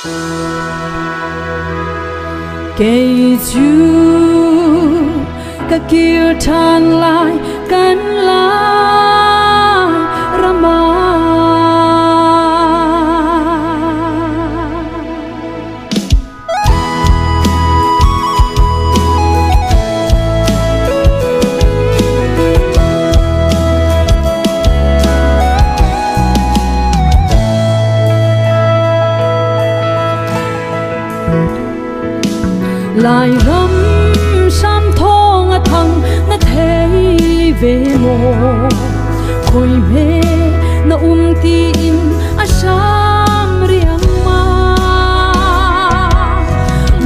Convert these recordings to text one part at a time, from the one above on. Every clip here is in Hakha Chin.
Kei cu ka kir ṭhan lai kan lai ram ah. Lairam hram thawng a thang na thei ve maw? Khoi hme na um tiin a hram riangmang.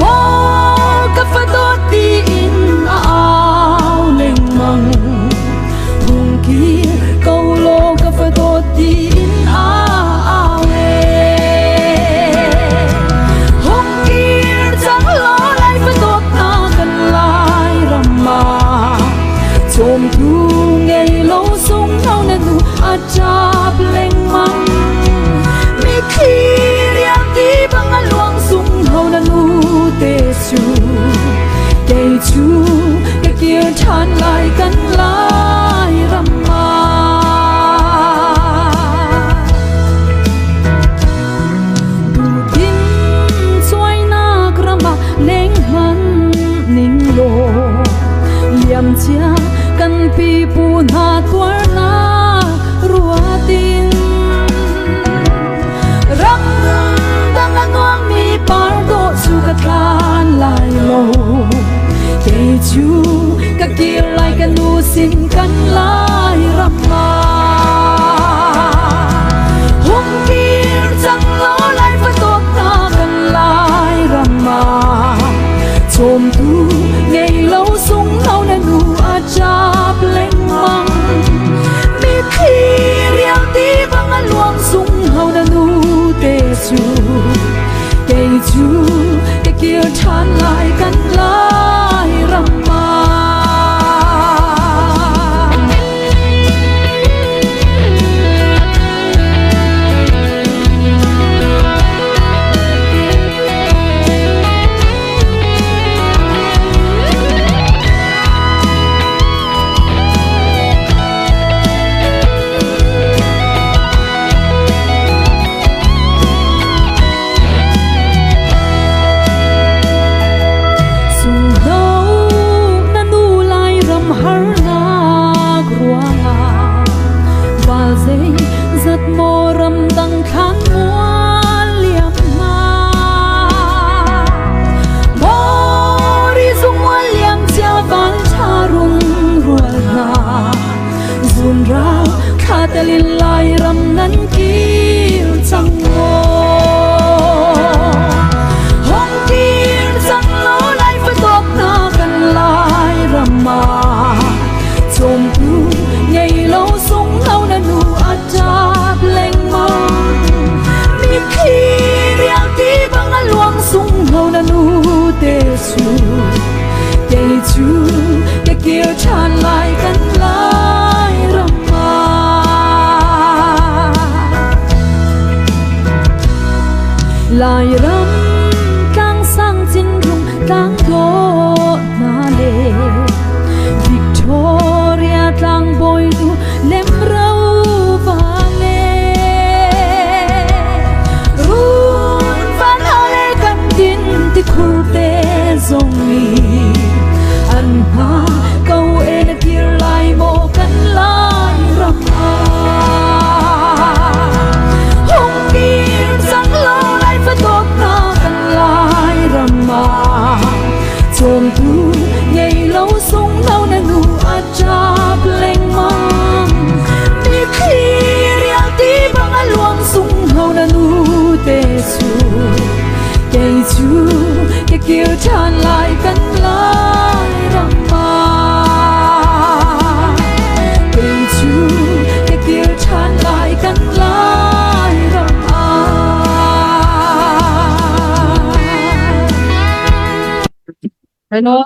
Maw ka fa dawt tiin a au lengmang. Hung kir ko law ka fa dawt tiin a au e. Hung kir cang law lai fa dawt na kan lai ram ah. Cawmtu ngei lo sung no na nu a ṭap lengmang. Mitthli riang ti bang a luang sung ho na nu te cu. Kei cu ka kir ṭhan lai kan lai ram ah. Duhdim cuainak ram ah leng hmanh ning law liamcia kan pipu hna tuarnak ruatin ram dang a nuammi par dawh cu ka tlan lai lo kei cu ka kir lai ka nu sin kan lai ram ah hung kir cang law lai fa dawt na kan lai ram ah chawmtu ngei lo sung lo na nu a ṭap lengmang mitthli rial ti bang a luang sung ho na nu te cu kei cu ka kir ṭhan lai kan lai ram ah. Sungno na nu Lairam harnak ruangah val zei zat maw ramdang thlan mual liam hna Mori zungmual liam cia van tha rung rual hna Zunral thla telin Lairam nan kir cang maw? Hong kir cang law lai fatawk na kan Lairam ah Cawmtu ngei lo sung lo na nu a ṭap lengmang Mitthli rial ti bang a luang sung lo na nu te cu kei cu ka kir ṭhan lai kan lai ram ah. Lairam tlang sang cinrung tlang dawh hna le Victoria tlang bawi nu lemro va le Run van le kan din ti khur te zong ni an hna ko e na kir lai maw kan lai ram ah hung kir cang lo lai fa dawt na kan lai ram ah cawmtu ngei lo sung lo na nu a ṭap lengmang mitthli rial ti bang a luang sung lo na nu te cu kei cu ka kir ṭhan lai kan lai ram ah kei cu ka kir ṭhan lai kan lai ram ah. Hello.